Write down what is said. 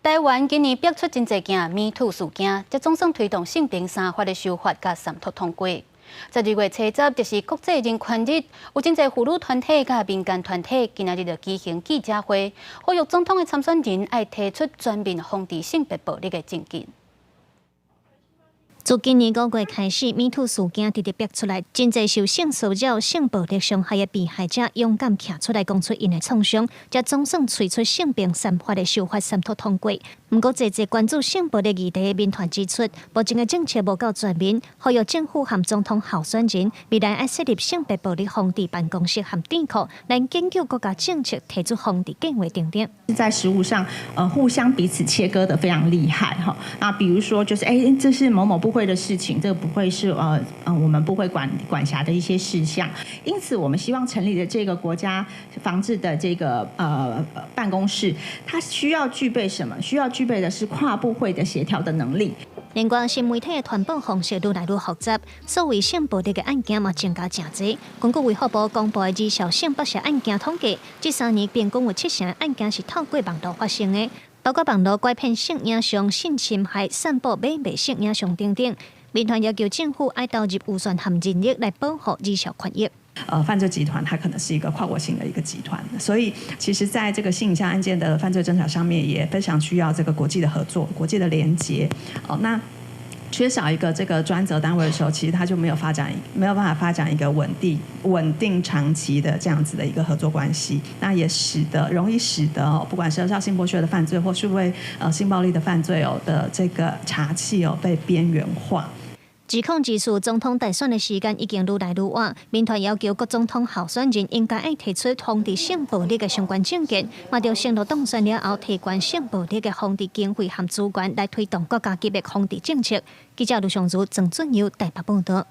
台灣今年爆出真濟件 Me Too 事件，這總算推動性平三法的修法佮三讀通過。12月70就是國際人權日，有真濟婦女團體佮民間團體今仔日就舉行記者會，呼籲總統的參選人愛提出全面防治性別暴力的政見。自今年5月開始，Me Too 事件直直爆出來，真濟受性騷擾、性暴力傷害的被害者勇敢徛出來講出𪜶的創傷，才總算催出性平三法的修法三讀通過。毋過，濟濟關注性暴力議題的民團指出，目前的政策無夠全面，呼籲政府和總統候選人未來愛設立性別暴力防治辦公室和智庫，來研究國家政策，提出防治計劃等等。在實務上，互相彼此切割得非常厲害，哈。那比如說，就是，欸，這是某某部會的事情，這個不會是我們部會管轄的一些事項。因此，我們希望成立的這個國家防治的這個辦公室，它需要具備什麼？需要具備的是跨部會的協調的能力。另外，新媒體的傳播方式愈來愈複雜，所謂性暴力的案件嘛增加誠濟。根據衛福部公布的兒少性剝削案件統計，這3年平均有七成案件是透過網路發生的，包括網路拐騙性影像、性侵害、散布買賣性影像等等。民團要求政府愛投入預算和人力來保護兒少權益。犯罪集團它可能是一個跨國性的一個集團，所以其實在這個性影像案件的犯罪偵查上面，也非常需要這個國際的合作、國際的連結。哦，那缺少一個這個專責單位的時候，其實它就沒有辦法發展一個穩定長期的這樣子的一個合作關係。那也容易使得哦，不管是兒少性剝削的犯罪，或是為性暴力的犯罪哦的這個查緝哦被邊緣化。2024總統大選的時間已經愈來愈晚，民團要求各總統候選人應該愛提出防治性暴力的相關政見，嘛著承諾當選了後提懸性暴力的防治經費和資源來推動國家級的防治政策。記者盧尚如、曾俊佑台北報道。